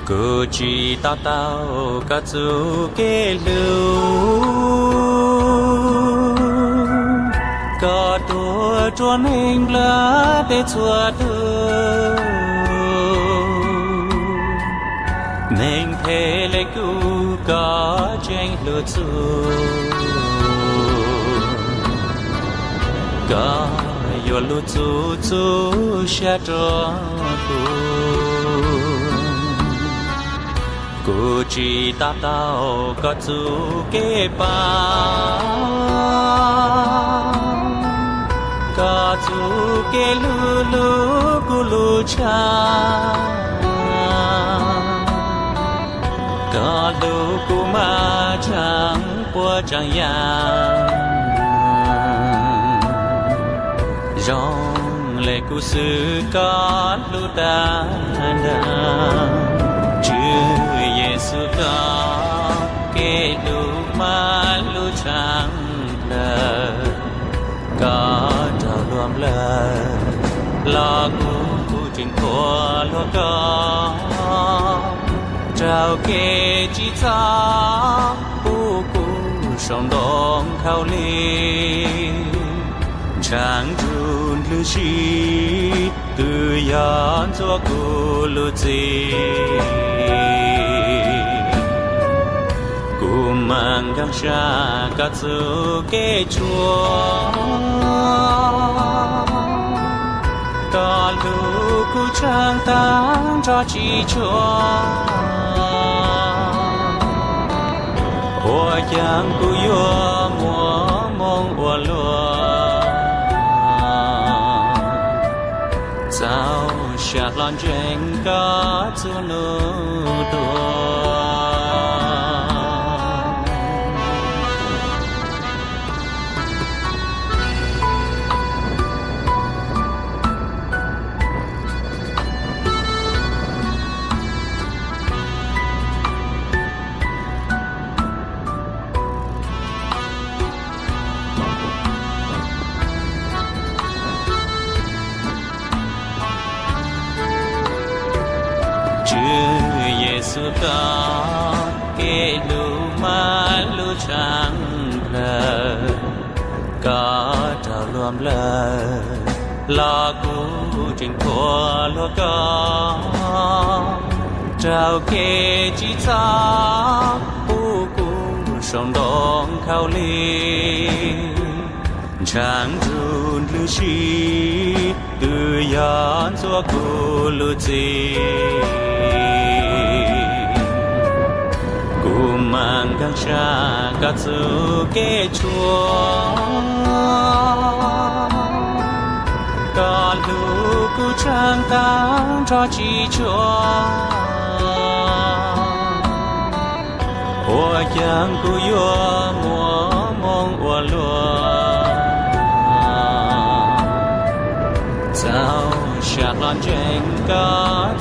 Kuv tsis to taub koj txuj kev hlub, koj tuag rua neeg nplua tej txhua tug. Neeg phem le kuv koj tseem hlub txuj, koj yuav lub txuj txuj siab rua kuv. Kuv tsis to taub koj txuj kev pab, koj txuj kev hlub hlub kuv lub tshaj. Koj hlub kuv mas tshaj puas tsav yam, zoo le kuv xwb koj hlub tag nrho. Tswv Yexus, koj kev hlub mas lub tshaj plaws, koj raug luag nplawm los kuv tseem qhuas luag koj, raug kev tsim txom pub kuv saum ntoo khaub lig, ntshav ntsug nplwg si twb yog ntxuav kuv lub txim. Kuv mas nkag siab koj txuj kev tshuaj, koj hlub kuv tshaj tag nrho tsis tshuav, ua cas kuv yuav muaj moo ua luaj. Txaus siab hlo ntseeg koj txhua hnub tuag. Tswv Yexus, koj kev hlub mas lub tshaj plaws, koj raug luag nplawm los kuv tseem qhuas luag koj, raug kev tsim txom pub kuv saum ntoo khaub lig, ntshav ntsug nplwg si twb yog ntxuav kuv lub txim. Kuv mas nkag siab koj txuj kev tshuaj, koj hlub kuv tshaj tag nrho tsis tshuav, ua cas kuv yuav muaj moo ua luaj. Txaus siab hlo ntseeg koj